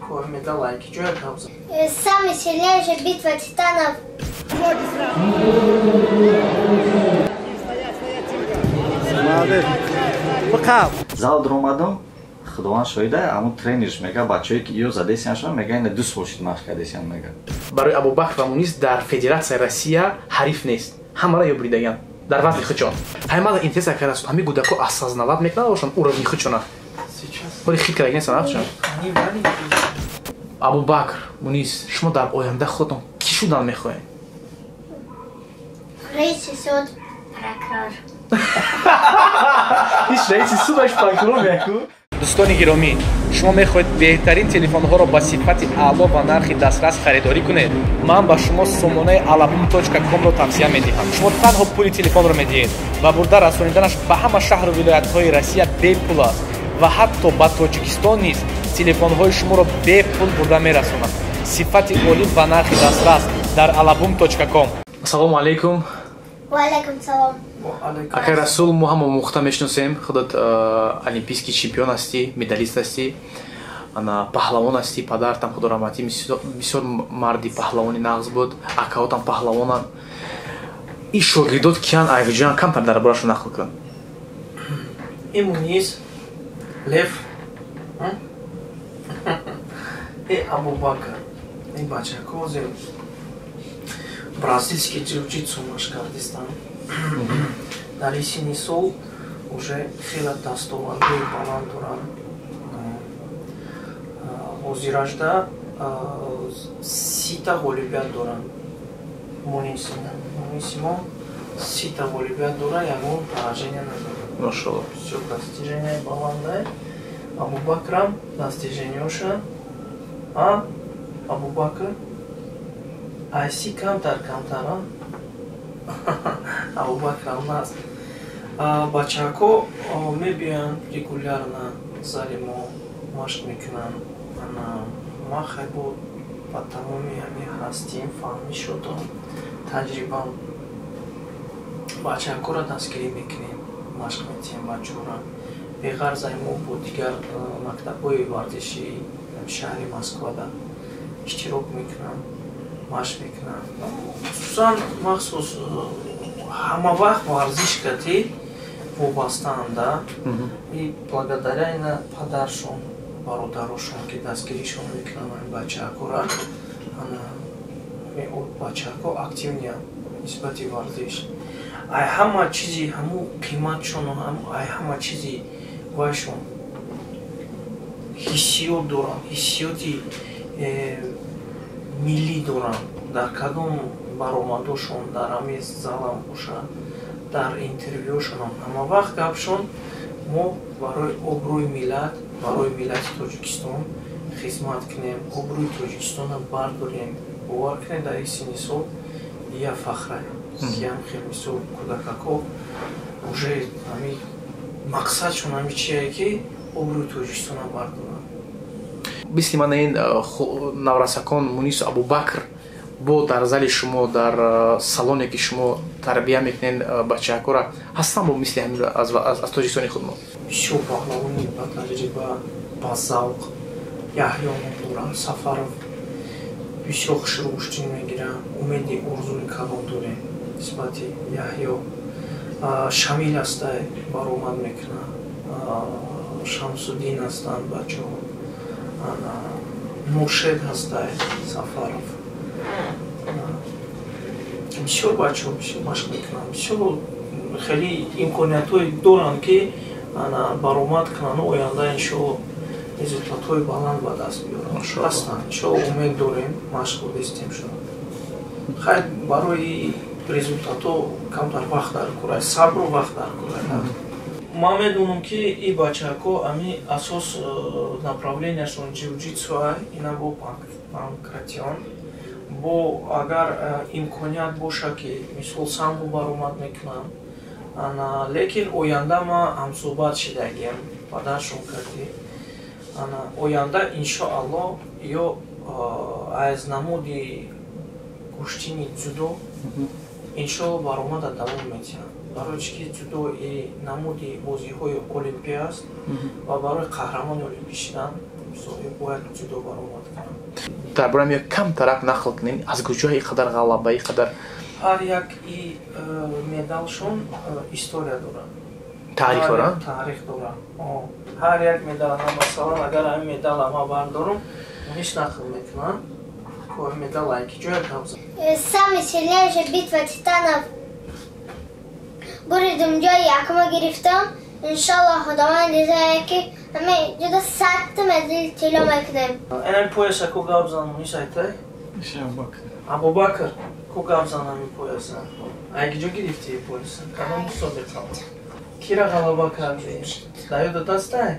Медал айки ҷоя кабза. Самый сильнейший битва титанов. Зал даромадам, худованд шоҳида, ҳамун тренерш мега, бачаҳое ки ё задесианшон мега, ина 2 сол шид машқ кардесиан мега. Барои Абубакр ва Мунис дар Федератсияи Россия ҳариф нест. Ҳамаро ё буридаган дар вазни худшон. Ҳамала интереса карас, ҳами гудако осознавать мекунад бошанд уровни худшона. Вале хит кардаги нестанд ҳарчанд. Абубакр, Мунис, шумо дар оянда худатон кӣ шудан мехоҳед? Раиси суд, прокурор. Ҳеҷ раиси судаш прокурор меку? Дӯстони гиромӣ, шумо мехоҳед беҳтарин телефонҳоро ба сифати аъло ва нархи дастрас харидорӣ кунед? Ман ба шумо сомонаи alabum.com-ро тавсия медиҳам. Шумо танҳо пули телефонро медиҳед ва бурда расониданаш ба ҳама шаҳру вилоятҳои Россия бепул аст ва ҳатто ба Тоҷикистон низ телефонҳои шуморо бепул бурда мерасонад. Сифати олӣ ва нархи дастрас дар alabum.com. Ассалому алайкум. Ва алайкум салом. Акай Расул, мо ҳама мухта мешиносем. Худат олимпийский чемпион ҳастӣ, медалист ҳастӣ, ана паҳлавон ҳастӣ. Падартам, худо раҳматӣ, бисёр марди паҳлавони нағз буд, акаотам паҳлавонанд. Ин шогирдот киян, айвиҷан, камтар дар борашон нақл кун. Ин Мунис, Лев, э Абубакр, ин бачако зе бразильский ҷиу-ҷитсу машқ кардистанд. Дар ин синни сол уже хеле дастовардҳои баланд доранд. Ҳозиражда 30-та ғолибият доранд. Мунисимо 30-та ғолибият дорад, ягон поражение надорад. Машалло. Всё достижение баландае. Абубакрам достижениёша, а Абубакр айси камтар камтара. Абубакрам наст. Бачаҳако мебиёянд регулярно зали мо машқ мекунанд. Ман хайбо ба тамоми ҳамин ҳастим, фаҳмишотам, таҷрибам. Бачаҳакоро дастгирӣ мекунем, машқ метиҳем бачаҳоро. Беғарзай мо бо дигар мактабҳои варзишии шаҳри Москвада иштирок мекунанд, машқ мекунанд. Хусусан махсус ҳама вақт варзиш кардӣ вобастаанда и благодаря ина падаршон, бародарошон ки дастгиришон мекунанд ҳамин бачаҳакора. Ана бачаҳако активниям нисбати варзиш. Ай ҳама чизи ҳаму қиматшону ай ҳама чизи вайшон ҳиссиёт доранд, ҳиссиёти миллӣ доранд. Дар кадом баромадошон, дар ҳамин залам бошад, дар интервюшонам ҳама вақт гапшон мо барои обрӯи миллат, барои миллати Тоҷикистон хизмат кунем, обрӯи Тоҷикистонро бардорем. Бовар кунед, дар ин синни сол я фахра киам хел мисол кӯдакако уже ҳами мақсадшон ҳами чие ки обрӯи Тоҷикистонро бардоранд. Мисли мана ин наврасакон Мунису Абубакр бо дар зали шумо, дар салоне ки шумо тарбия мекунед бачаҳакора, ҳастанд бо мисли ҳамин аз тоҷикистони худ мо? Бисёр паҳлавони ба таҷриба, ба завқ Яҳё ном доранд, Сафаров бисёр хушрӯ гӯштин мегиранд. Умеди орзуи калон дорем нисбати Яҳё. Шамил ҳастай, баромад мекунад, Шамсуддин ҳастанд бачаҳо, Муршед ҳастай, Сафаров. Бисёр бачаҳо бисёр машқ мекунанд, бисёр хеле имкониятҳое доранд ки баромад кунанд, оянда иншоалло результатҳои баланд ба даст биёранд. Ҳастанд, иншоалло умед дорем, машқ додистем шуд. Хайр, барои результатҳо камтар вақт дар кор, сабру вақт дар кор. Ман медонам ки ин бачаҳако ами асос направленияшон ҷиу-ҷитсу, ина бо панкратион. Бо агар имконият боша ки мисол самбо баромад мекунам, лекин оянда ман ҳамсӯҳбат шидагиам падаршон кардӣ. Оянда иншоалло ё аз намуди гӯштини ҷудо иншоалло баромада давом медиҳам. Барои чӣ ки ҷудо и намуди бозиҳои олимпӣ аст ва барои қаҳрамони олимпӣ шидан Бояд ҷудо баромад кунам. Дар бораи як камтарак нақл кунем, аз куҷо ин қадар ғалаба, ин қадар? Ҳар як и медалшон история дорад. Таърих дорад? Таърих дорад. Ҳар як медал, масалан, агар ҳамин медала ман бардорам, ҳеч нақл мекунам. Медал ки ҷоя гап. Самый сильнейший битва титанов буридум, ҷои якума гирифтам. Иншаллоҳ, Худованд дизае, ки ҳамин ҷуда 100-та медали тилло мекунем. Энами пояса ку гап зан, Мунис, айтай? Абубакр ку гап зан ҳамин пояса. Ай ки ҷо гирифти пояса? Кадом мусобиқа? Кира ғалаба кардӣ? Дар ёдат ҳастай?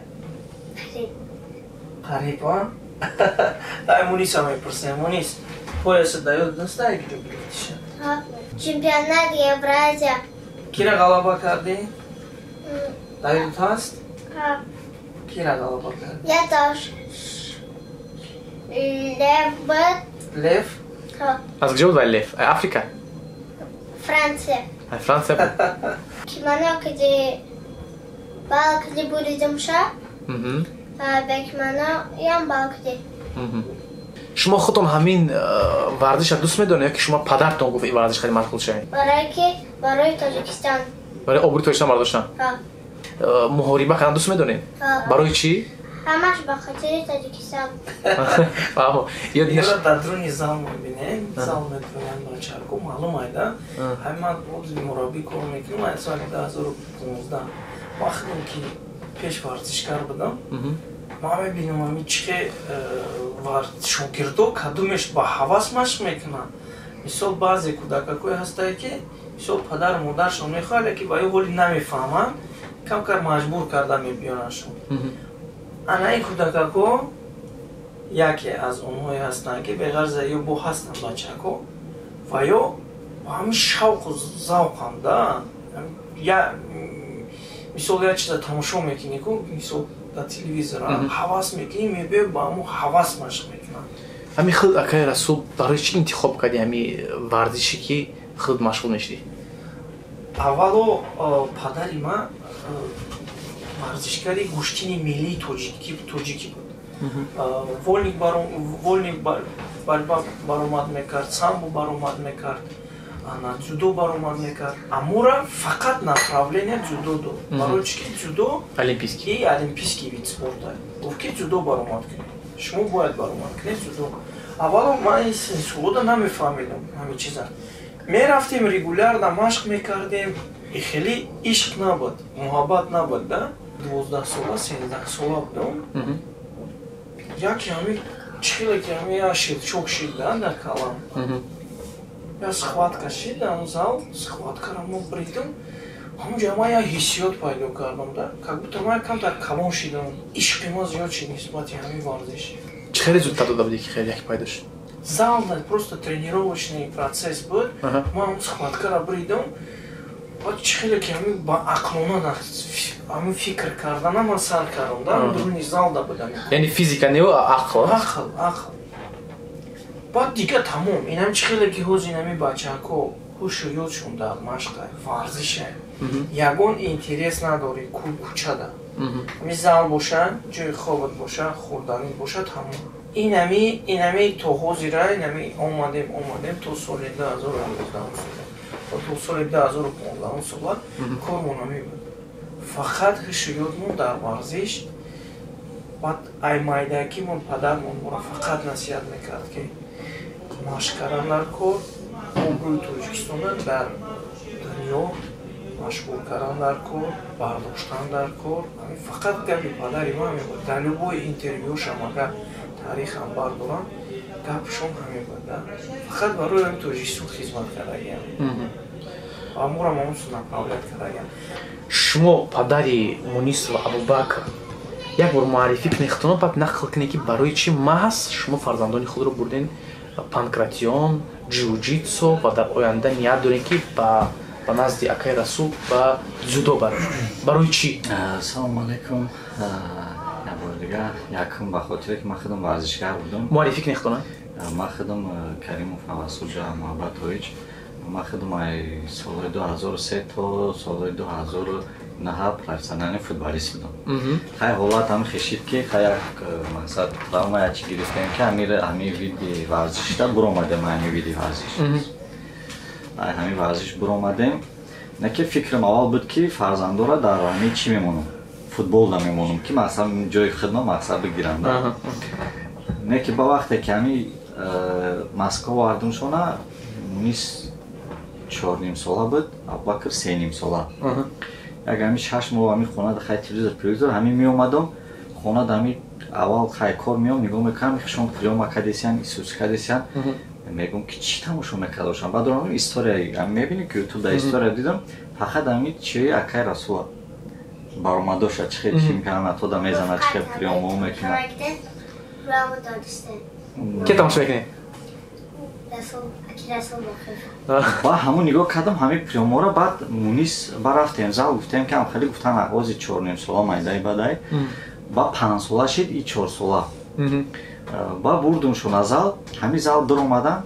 Қариб, а? Дай Муниса мепурсем. Мунис, пояса дар ёдат ҳастай, ки ҷо гирифтиша? Чемпионат Евразия. Кира ғалаба кардӣ? Дар ёдат ҳаст? Кира ғалаба кардӣ? Я тоже. Лев буд. Лев? Аз куҷо буд вай лев? Африка? Франция. Франция буд. Кимоно киди бал киди буридимша. Бе кимоно ям бал киди. Шумо худтон ҳамин варзиша дӯст медонед ё ки шумо падартон гуфт, ин варзиш хеле машғул шавед? Барое ки барои Тоҷикистон. Барои обрӯи Тоҷикистон бардоштан? Муҳориба кардан дӯст медонед? Барои чӣ? Ҳамаш ба хотири Тоҷикистон. Фаҳмо. Ёра дар дуруни зал мебинем, зал метавонанд бачаҳако, маълум айда. Ҳамин ман мураббӣ кор мекунам аз соли 2015. Ман худам ки пеш варзишгар будам, ман мебинам ҳамин чихе шогирдо кадомеш ба ҳавас машқ мекунанд. Мисол, баъзе кӯдакакое ҳастае, ки мисол падару модаршон мехоҳад, лекин ба ё ҳоли намефаҳманд, камкар маҷбур карда мебиёрандшон. Ана ин кӯдакако яке аз онҳое ҳастанд, ки беғарза ё бо ҳастанд бачако ва ё бо ҳамин шавқу завқам да. Мисол, як чиза тамошо мекунӣ ку, мисол, дар телевизор ҳавас мекунӣ, мебиёй, ба ҳамун ҳавас машқ мекунанд. Ҳамин худ, акаи Расул, барои чӣ интихоб кардӣ ҳамин варзише, ки худ машғул мешудӣ? Аввало, падари ман варзишгари гӯштини миллии тоҷикӣ буд. Вольный борьба баромад мекард, самбо баромад мекард, дзюдо баромад мекард. Амура фақат направление дзюдо дод. Барои чӣ ки дзюдо олимпийский олимпийский вид спорта. Гуфт, ки дзюдо баромад кунед, шумо бояд баромад кунед дзюдо. Аввало ман ин синсулода намефаҳмидам ҳамин чиза. Мерафтем, регулярно машқ мекардем, и хеле ишқ набуд, муҳаббат набуд да. 12 сола, 13 сола будам, яке ҳами чихеле ки ҳами я щелчок шид да дар калам, я схватка шид дар зал, схваткара мо бридам, ҳамунҷо ман як ҳиссиёт пайдо кардам да, как будто ман камтар калон шидам, ишқи ма зиёд шид нисбати ҳамин варзиш. Чӣ хеле зудтар дода будӣ, ки хеле яке пайдо шуд? Залда просто тренировочный процесс буд, ман ҳамун схваткара бридам, баъд чӣ хеле ки ҳамин ба ақлона ҳамин фикр кардана ман сар кардам да, дуруни залда будам. Яъне физика не, ақл? Ақл, ақл. Баъд дига тамом, инам чӣ хеле ки ҳоз инами бачаҳако ҳушу ёдшон дар машқа, варзиша, ягон интерес надорӣ кӯчада. Ҳами зал боша, ҷои хобат боша, хӯрданӣ боша, тамом. Инами то ҳозира инами омадем то соли 2011 сола, то соли 2015 сола кормон ҳамин буд, фақат ҳушу ёдмон дар варзиш. Баъд ай майдакимон падармон моро фақат насиҳат мекард, ки машқ кардан дар кор, обрӯи Тоҷикистона дар дунё машғул кардан дар кор, бардоштан дар кор. Фақат гапи падари ман ҳамин буд. Дар любой интервюшам, агар таърихам бардорам, гапшон ҳамин буд да, фақат барои ҳамин Тоҷикистон хизмат кардагиам ва морам ҳамонсу направлять кардагиам. Шумо падари Мунис ва Абубакр, як бор муаррифӣ кунед худтонро, баъд нақл кунед, ки барои чӣ маҳз шумо фарзандони худро бурден панкратион, ҷиу-ҷитсу ва дар оянда ният дорем, ки ба назди акаи Расул ба дзюдо баред. Барои чӣ? Ассалому алайкум як бори дигар. Якум, ба хотире ки ман худам варзишгар будам. Муаррифӣ кунед худтонро. Ман худам Каримов Авасуҷа Муҳаббатович. Ман худам ай солҳои 2003 то солҳои 2000. наҳа профессиональный футболист будам. Хай, ҳолат ҳам хешид, ки хай, як мақсад, травма ячи гирифтем, ки ҳами види варзишда буромадем, ҳами види варзиш, ҳами варзиш буромадем. Не ки фикрам аввал буд, ки фарзандора дар ҳами чӣ мемонам, футбол да мемонам, ки мақсад ҷои хидма мақсад бигирам. Не ки ба вақте ки ҳами Москва овардумшона, Мунис 4,5 сола буд, Абубакр 3,5 сола. Як ҳами 6 моҳ ҳами хона хай, телевизор, телевизор ҳами меомадам хона, ҳами аввал хай кор меом, нигоҳ мекунам, хишон приёма кадесиян, исус кадесиян, мегӯм, ки чӣ тамошо мекарда бошам. Баъд омадам, история мебинӣ, ки ютуб дар история дидам, фақат ҳами чии акай Расула баромадоша, чӣ хел чемпионатҳода мезанад, чӣ хел приёмҳо мекунад. Ке тамошо мекунӣ? Ба ҳамун нигоҳ кардам, ҳамин приёмҳоро. Баъд Мунис ба рафтем зал, гуфтем, ки хеле гуфтан, ози 4,5 сола майдаи бадай, ба 5 сола шид и 4 сола. Ба бурдумшона зал, ҳамин зал дуромадан,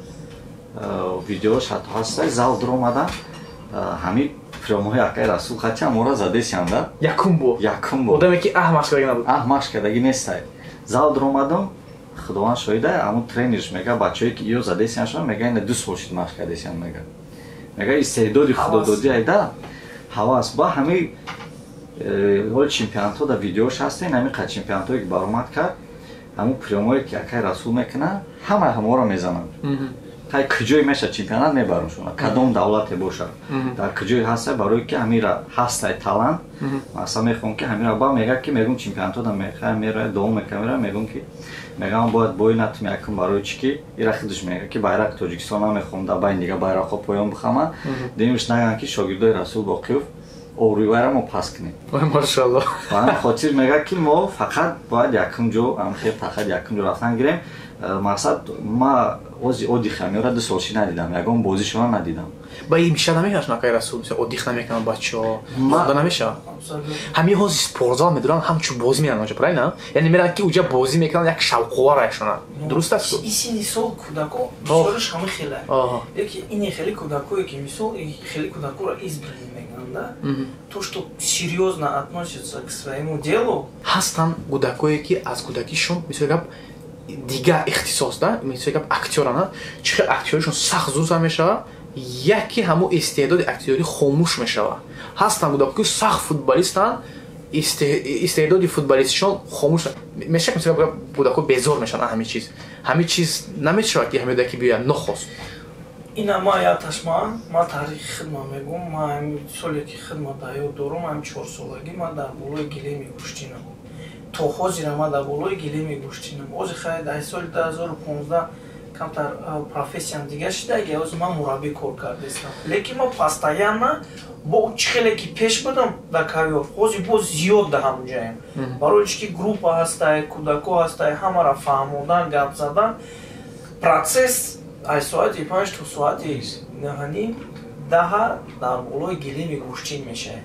видеош ҳатто ҳаста, зал дуромадан, ҳамин приёмҳои акаи Расул хати ҳамора задесианда. Якум бо? Якум бо. Одаме ки аҳ машқ кардаги набуд. Аҳ машқ кардаги нестай. Зал дуромадам, худованд шоҳида, ҳамун тренерш мега, бачаҳое ки иё задесианшон, мега, ина 2 сол шид машқ кардесиан, мега истеъдоди худододӣ айда ҳавас ба ҳами ҳоли чемпионатҳо дар видеош ҳастен, ҳамин қад чемпионатҳое ки баромад кард, ҳамун приёмое ки акай Расул мекунад, ҳама ҳаморо мезананд. Тай куҷое меша чемпионат мебарам шуна, кадом давлате бошад, дар куҷое ҳаста, барое ки ҳамира ҳастай талант. Масалан, мехоҳам, ки ҳамира ба мега, ки мегум, чемпионатҳода мера давом мекунам, мегум, ки мегам, бояд бой натум якум, барои чӣ ки ира худаш мега, ки байрақи Тоҷикистон намехоҳам дар байни дига байрақҳо поён бихама, димш наган, ки шогирдои Расул Боқиёв обрӯи вайра мо пас кунем. Машалло. Ба ҳамин хотир мега, ки мо фақат бояд якум ҷо, ҳамхел фақат якум ҷо рафтан гирем. Мақсад, ма ози отдых ҳамёра 2 сол ши надидам, ягон бозишона надидам. Ба миша намешавад, акай Расул, отдых намекунанд бачаҳо, худа намешавад. Ҳамин ҳози спортзал медоранд, ҳамчун бозӣ меранд онҷо, правильно? Яъне меранд, ки уҷа бозӣ мекунанд, як шавқовар айшона, дуруст аст? И синни сол кӯдако бисёраш ҳама хела, яки ини хеле кӯдакое, ки мисол хеле кӯдакоро избранный мегӯянд, да, то что серьезно относятся к своему делу. Ҳастанд кӯдакое, ки аз кӯдакишон, мисол гап, дигар ихтисос да, мисол гап, актёрана, чӣ хел актёришон сахт зуд сар мешавад, яке ҳамун истеъдоди актёрӣ хомӯш мешавад. Ҳастанд кӯдако, ки сахт футболистанд, истеъдоди футболистишон хомӯш мешавад. Мисол гап, кӯдако безор мешаванд. Ҳамин чиз намешавад, ки ҳамин ки биёяд нохост. Ина ма яташ ма таърихи хидма мегӯм. Ма ҳамин соле ки хидма дар ёд дорум, ҳамин 4 солагӣ ма дар болои гилеми гӯштинам, то ҳозира ма дар болои гилеми гӯштинам. Ҳозир хай, дар соли 2015 камтар профессиям дигар шидаги, ҳозир ман мураббӣ кор кардастам, лекин ма постоянно бо чӣ хеле ки пеш будам дар карьер, ҳозир боз зиёд дар ҳамонҷаем, барои чи ки группа ҳастай, кӯдако ҳастай, ҳамаро фаҳмодан, гап задан, процесс аз соати 5 то соати 9:30 даҳа дар болои гилеми гӯштин мешавад.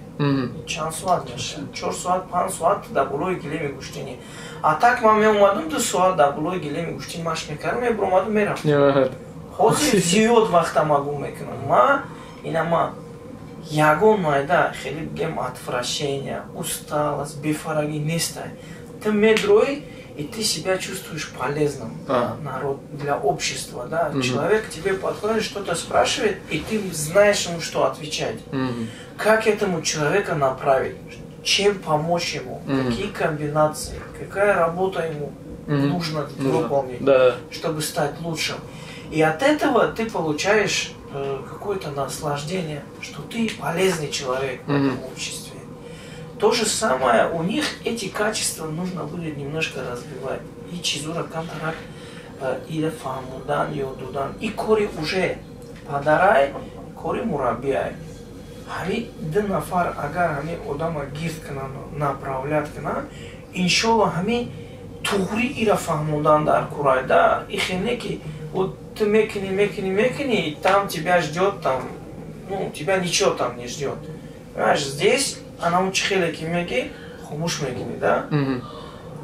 Чанд соат мешавад? 4 соат, 5 соат дар болои гилеми гӯштинӣ. А так ман меомадам, 2 соат дар болои гилеми гӯштин машқ мекардам, мебуромадам, мерафтам. Ҳозир зиёд вақта магум мекунам. Ма ина ма ягон майда хеле бигем, отвращение, усталость, бефарагӣ нестай. Ты медрои, и ты себя чувствуешь полезным народ, для общества, да. Человек к тебе подходит, что-то спрашивает, и ты знаешь ему, что отвечать. Как этому человека направить, чем помочь ему, какие комбинации, какая работа ему нужно выполнить, чтобы стать лучшим. И от этого ты получаешь какое-то наслаждение, что ты полезный человек в этом обществе. То же самое у них, эти качества нужно будет немножко развивать. И чизура камтарак, и фаҳмудан, ё додан. И кори уже падарай, кори мураббиай. Ҳами ду нафар агар ҳами одама гирд кунанд, направлять кунанд, иншолло, ҳами туғри ира фаҳмондан дар курайда, ихе не ки вот ты мекунӣ, мекунӣ, мекунӣ, и там тебя ждет там, ну, тебя ничего там не ждет. Понимаешь, здесь анамун чӣ хеле ки мегӣ, хомӯш мекунӣ, да?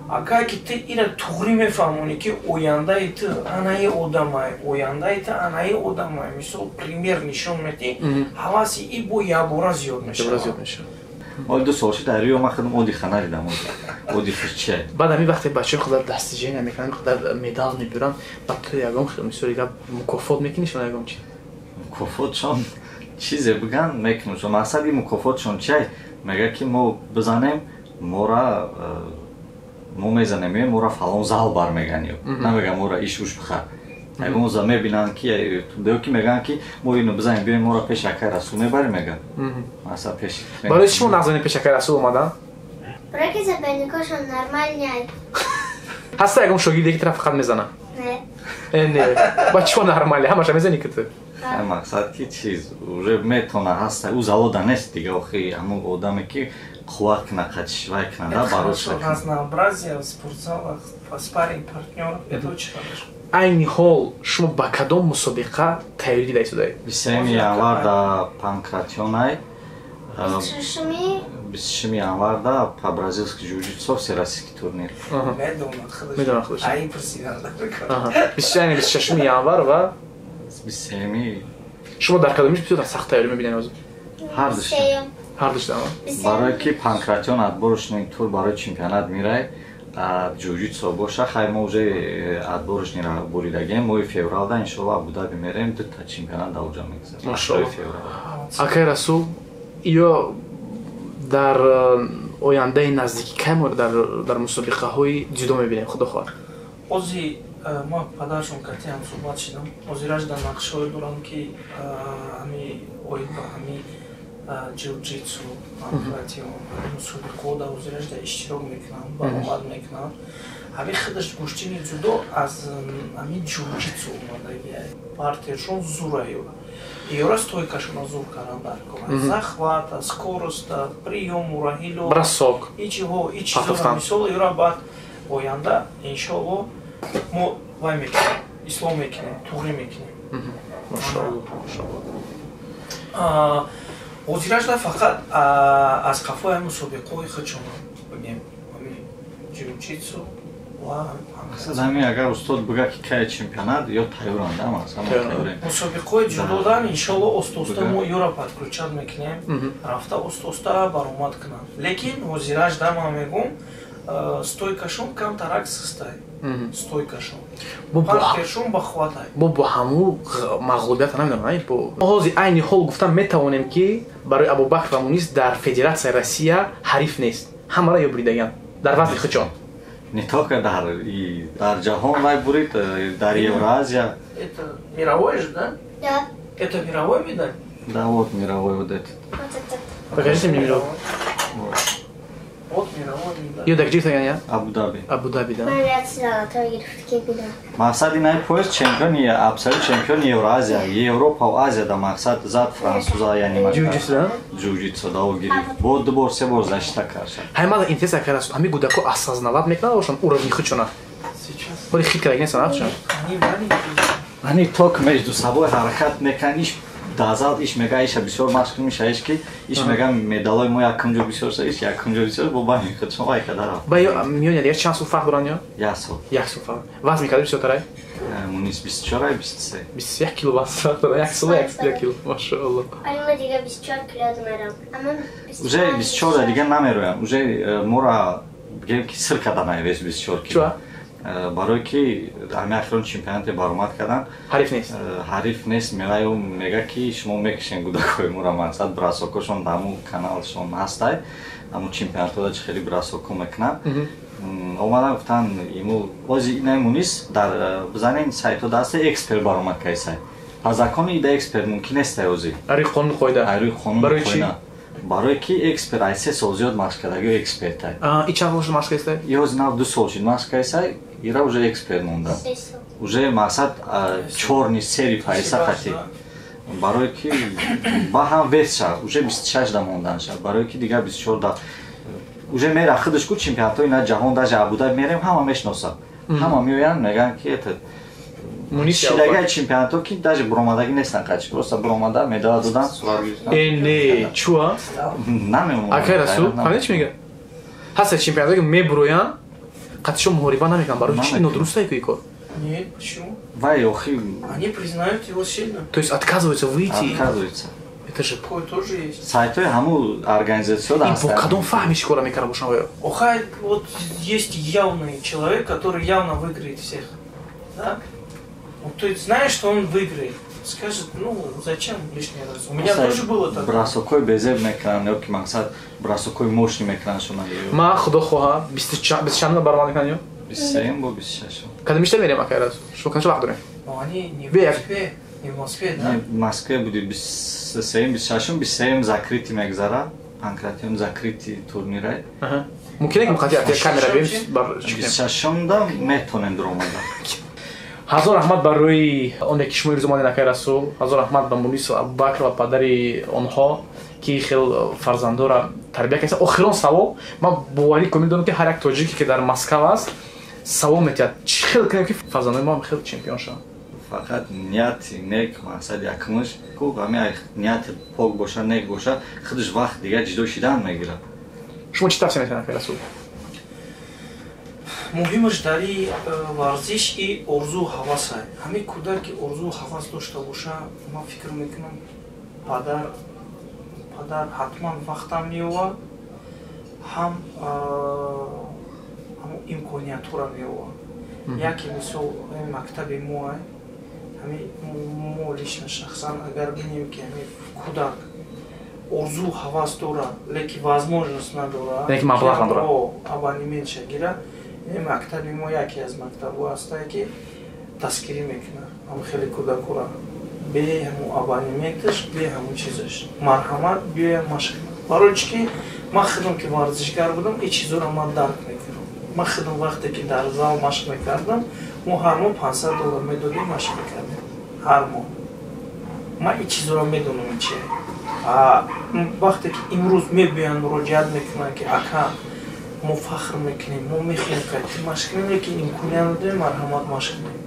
Агар ки ту ира туғрӣ мефаҳмонӣ, ки ояндаи ту анаи одамай, ояндаи ту анаи одамай, мисол, пример нишон медиҳӣ, ҳаваси и бо якбора зиёд мешавад. Ҳоли 2 сол шид, дар Рио ман худам отдыха надидам. Отдыхаш чия? Баъд ҳамин вақте бачаҳои худ достижения мекунанд, қадар медал мебиранд, баъд ту ягон мисоли гап мукофот мекунӣ шумо, ягон чи? Мукофотшон чизе биган, мекунам. Мақсади мукофотшон чия? Мега ки мо бизанем, мора мо мезанем, мора фалон зал бар меган, ё намеган мора иш уш бихар. Ягон за мебинанд ки ё ки мегӯянд ки мо ино бизанем, биёем, мора пеш акай Расул мебарем, меган. Масалан, пеш. Барои шумо нағзани пеш акай Расул омадан? Барои ки соперникошон нормальный. Ҳаста ягон шогирде ки тара фақат мезана? Не. Э, не, ба чико нормале, ҳамаша мезани ки ту. Мақсад ки чиз уже метона ҳаста, ӯ залода нест дига, охи ҳамун одаме ки қувват кина, қачиш вай кина да барош. Разнообразие в спортзалах, спарринг партнёр — это очень хорошо. Айни ҳол шумо ба кадом мусобиқа тайёрӣ дида истодаед? 23 январ да панкратионай. 26 январ да по бразильский ҷуҷитсу всероссийский турнир. Медонад худаш. 26 январ ва 23-ми. Шумо дар кадомиш бисёр сахт тайёрӣ мебинед ҳозир? Ҳардушта. Ҳардушта. Барое ки панкратион отборочный тур барои чемпионат мирай, ҷуҷитсо боша, хай мо уже отборочныйра буридагем, моҳи февралда иншоалло Абудаби мерем, дута чемпионат дар уҷа мегузарад. Акай Расул, ё дар ояндаи наздикӣ кай мо дар мусобиқаҳои ҷудо мебинем, худо хоҳад? Ози ма падаршон кати ҳам суҳбат шидам. Ҳозираш дар нақшаҳое дорам, ки ҳами оид ба ҳами ҷиу-ҷитсу, панкратион, мусобиқаҳо дар ҳозираш дар иштирок мекунам, баромад мекунам. Ҳами худаш гӯштини ҷудо аз ҳами ҷиу-ҷитсу омадагия. Партершон зура ёра, ёра стойкашона зур кардан дар кор, захвата, скороста, приёму, раҳило. Бросок. Ичиҳо, ичизора, мисол, ёра баъд оянда иншоалло мо вай мекунем, ислом мекунем, туғрӣ мекунем. Машоалло, машоалло. Ҳозирашда фақат аз қафои мусобиқаҳои худшона бигем, ҷиу-ҷитсу ва Ҳамин агар устод бига ки кай чемпионат, ё тайёранд. Мусобиқаҳои ҷудодан иншоалло оста-оста мо ёра подключать мекунем, рафта оста-оста баромад кунанд. Лекин ҳозирашда ман мегӯм, стойкашон камтарак систай, стойкашон, партершон бахватай. Бо ҳаму мағлубията намедонам. Ҳозир айни ҳол гуфтан метавонем, ки барои Абубакр ва Мунис дар Федератсияи Россия ҳариф нест, ҳамаро ё буридаган дар вазни худшон. Не только дар ҷаҳон вай бурид, дар Евроазия. Это мировой же, да? Да. Это мировой медаль? Да, вот мировой, вот этот. Покажите мне мировой. Вот мировой медаль. Ё дар куҷо гирифтаган? Абу-Даби. Абу-Даби, да. Мақсад ин ай пояс чемпиони, абсолют чемпиони Евроазия, Европа ва Азия да. Мақсад зад француза, яъне ҷуҷитсу. Ҷуҷитсу да гирифт, бо ду бор, се бор защита кард. Ҳай, мада интерес кард, ҳами гудако осознавать мекунад бошанд уровни худшона? Боли хит кардаги нестанд ҳадшон? Они ток между собой ҳаракат мекунанд, иш дазал иш мега, иша бисёр машқ меша, иш ки иш мега медалои мо якум ҷо бисёр ша, иш якум ҷо бисёр, бо бани худшон вай када рафт. Ба ё миёни дигар чанд сол фарқ доранд ё? Як сол. Як сол фарқ. Вазн мекарда бисёртарай? Мунис 24, 23. 21 кило вазн фарқ дорад, як сол, як кило, машоалло. Ама дига 24 кило мерам. Уже 24 дига намероям, уже мора бигем ки сир карда наевес 24 кило. Барое ки ҳами ахирон чемпионате баромад кардан. Ҳариф нест. Ҳариф нест, мегаю, мега ки шумо мекушен гудакҳои мора. Мақсад бросокошон дар ҳамун каналшон ҳастай, ҳамун чемпионатҳода чи хеле бросоко мекунанд. Омадан гуфтан иму ози инай Мунис дар бизанен сайтҳо даста эксперт баромад кайсай. По закону ида эксперт мумкин нестай ози. Ари қонун қоида. Ари қонун қоида. Барое ки эксперт ай 3 сол зиёд машқ кардаги экспертай. И чанд сол машқ кардастай? И ҳозир нав 2 сол шид машқ кардасай, ира уже эксперт монда. Уже мақсад чорни сери пайса хати. Барое ки ба ҳам вес ша, уже 26 да мондан ша. Барое ки дигар 24 да уже мера худаш ку чемпионатҳои на ҷаҳон, даже Абудаби мерем, ҳама мешиносад. Ҳама меоянд, мегӯянд ки это шидагай чемпионатҳо ки даже буромадагӣ нестанд қачи, просто буромада медала додан, сурат гирифтан. Э, не, чуа? Намемонам. Акай Расул, фаҳмидӣ чӣ мега? Ҳаста чемпионатҳое ки мебуроянд, қатишо муҳориба намекунанд. Барои чӣ нодуруст ай кор? Нет, почему? Вай, охи. Они признают его сильно. То есть отказываются выйти? Отказываются. Это же Такое тоже есть. Сайтҳои ҳамун организатсияҳо Ин бо ҳастанд. кадом фаҳмиш кора мекарда бошам оё? Охай, вот есть явный человек, который явно выиграет всех. Да? Вот ты знаешь, что он выиграет. Скажет, ну, зачем лишний раз? У меня тоже было такое. Бросокҳои безеб мекунанд ё ки мақсад бросокҳои мощный мекунанд шуна. Ман худо хоҳа 23 баромад мекунам ё? 23 бо 26. Кадом бештар мерем акай Расул? Шумо кадом вақт дорем? Но они не в Бе, Москве, не в Москве, да? Не, Москве буди 23, 26, 23 закрытый мегзара. Панкратион закрытый турнирай. Аҳа. Мумкине ки муқадди атия камера бием бар чӣ кунем? 26 да метонем дуромада. Ҳазор раҳмат барои оне ки шумо имрӯз омадед акай Расул. Ҳазор раҳмат ба Мунис Абубакр ва падари онҳо ки хел фарзандора тарбия карданд. Охирон савол, ман боварӣ комил дорам ки ҳар як тоҷике ки дар Москва аст савол метиҳад: чӣ хел кунем ки фарзандои мо хел чемпион шаванд? Фақат нияти нек, мақсад якумаш ку ҳами нияти пок боша, нек боша, худаш вақт дигар ҷидо шидан мегирад. Шумо чӣ тавсия метиҳед акай Расул? Муҳимаш дар ин варзиш и орзу ҳаваса. Ҳамин кӯдак ки орзу ҳавас дошта боша, ман фикр мекунам, падар ҳатман вақтам меёвад, ҳам ҳамон имкониятҳоро меёвад. Яке мисол ҳамин мактаби мо, ҳамин мо лично шахсан агар бинем ки ҳамин кӯдак орзу ҳавас дорад, лекин возможность надорад, Яъне ки маблағ надорад. Абонементша гирад, ин мактаби мо яке аз мактабҳо ҳастае ки дастгирӣ мекунад ҳам хеле кӯдакҳоро бе ҳамун абонементаш, бе ҳамун чизаш. Марҳамат, биёя машқ кунад. Барои чӣ ки ман худам ки варзишгар будам, ин чизҳоро ман дарк мекунам. Ман худам вақте ки дар зал машқ мекардам, мо ҳар моҳ $500 медодем, машқ мекардем ҳар моҳ. Ман ин чизҳоро медонам ин чие. Вақте ки имрӯз мебиёянд, муроҷиат мекунанд ки ака, мо фахр мекунем, мо мехоҳем кати машқ кунем, лекин имконият надорем, марҳамат, машқ кунем.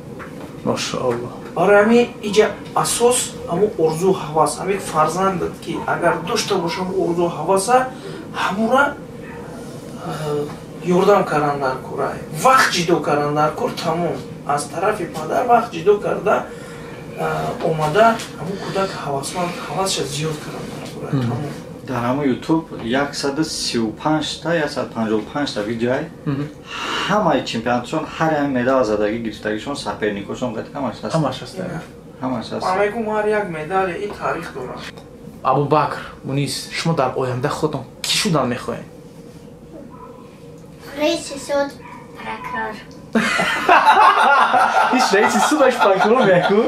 Машааллоҳ. Барои ҳамин иҷа асос ҳамун орзу ҳавас, ҳамин фарзандат ки агар дошта боша ҳамун орзу ҳаваса, ҳамура ёрдам кардан дар кор, вақт ҷидо кардан дар кор, тамом. Аз тарафи падар вақт ҷидо карда омада ҳамун кӯдак ҳавасманд, ҳавасша зиёд кардан дар кор, тамом. Дар ҳамон ютуб 135 та, 155 та видеоай, ҳамаи чемпионатшон, ҳар як медал задагӣ гирифтагишон, соперникошон қад ҳамаш ҳаст. Ҳамаш ҳаст. Ҳамаш ҳаст. Ман мегӯм, ҳар як медале ин таърих дорад. Абубакр, Мунис, шумо дар оянда худатон кӣ шудан мехоҳед? Раиси суд, прокурор. Ҳеч раиси судаш прокурор меку?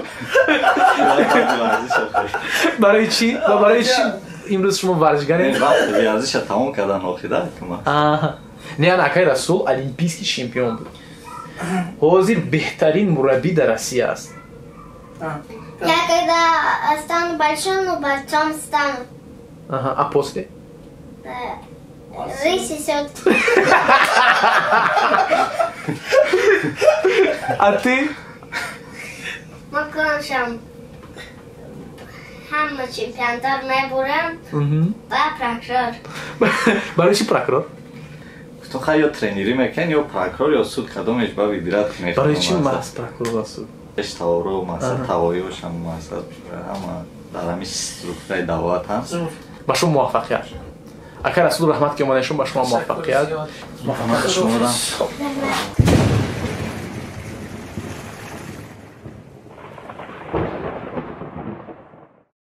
Барои чӣ ва барои чӣ имрӯз шумо варзишгаре? Вақти варзиша тамом кардан охида кума. Не, ана акай Расул олимпийский чемпион буд, ҳозир беҳтарин мураббӣ дар Россия аст. Я когда стану большим, ну, борцом стану. Ага, а после? Раиси суд. А ты? Маконшам. Ҳама чемпионтар мебурам ва прокурор. Барои чӣ прокурор? То хай ё тренерӣ мекунед, ё прокурор, ё суд, кадомеш ба выбирать мекунед. Барои чӣ маҳз прокурор ва суд? Таворо масал тавоёшам масал ҳама дар ҳамин структураи давлат ҳаст. Ба шумо муваффақият, ака Расул, раҳмат ки омадед шумо, ба шумо муваффақият. Шуморо. Раҳмат.